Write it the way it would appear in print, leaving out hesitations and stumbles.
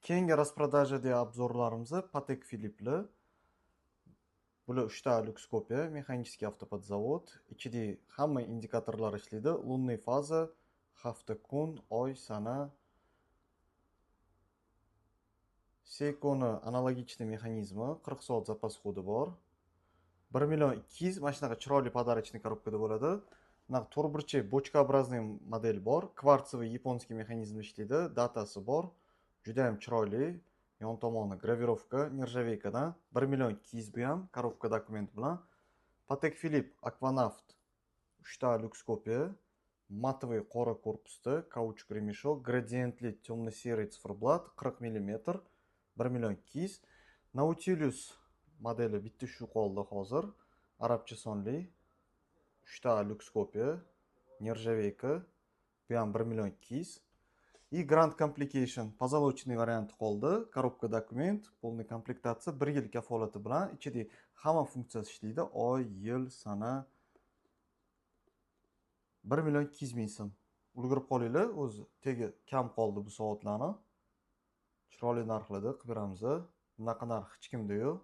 Keyingi распродажа обзор larimiz Patek Philippe'li. Bular 3 ta люкс копия, механический автоподзавод. Ichida hamma indikatorlar ishlaydi. Лунный faza, hafta, kun, oy, sana. Seiko'ni аналогичный mexanizmi, 40 soat запас хода bor. 1 million 200 mana shunaqa chiroyli подарочный коробка da bo'ladi. Bunaqa to'rtburchak бочкообразный model bor. Кварцевый японский mexanizm ishlaydi, дата si bor. Juda ham chiroyli. Yon tomoni гравировка, нержавейка dan. 1 million 200 bu ham, коробка документ bilan. Patek Philippe Aquanaut 3 ta люкс копия, матовый qora korpusda, kauchuk ремешок, gradientli темно-серый циферблат, 40 mm, 1 million 200. Nautilus modeli bitta shu qoldi hozir. Arabcha sonli 3 ta люкс копия, нержавейка, bu ham 1 million 200. И Grand Complication позолоченный varianti qoldi. Коробка документ, полный комплектация, 1 yil kafolati bilan. Ichida hamma funksiyasi ishlaydi. Oy, yil, sana. 1 million 200 ming so'm. Ulgurib qolinglar, o'zi tegi kam qoldi bu soatlarni. Chiroyli narxlarda qilib beramiz. Bunaqa narx hech kimda yo'q.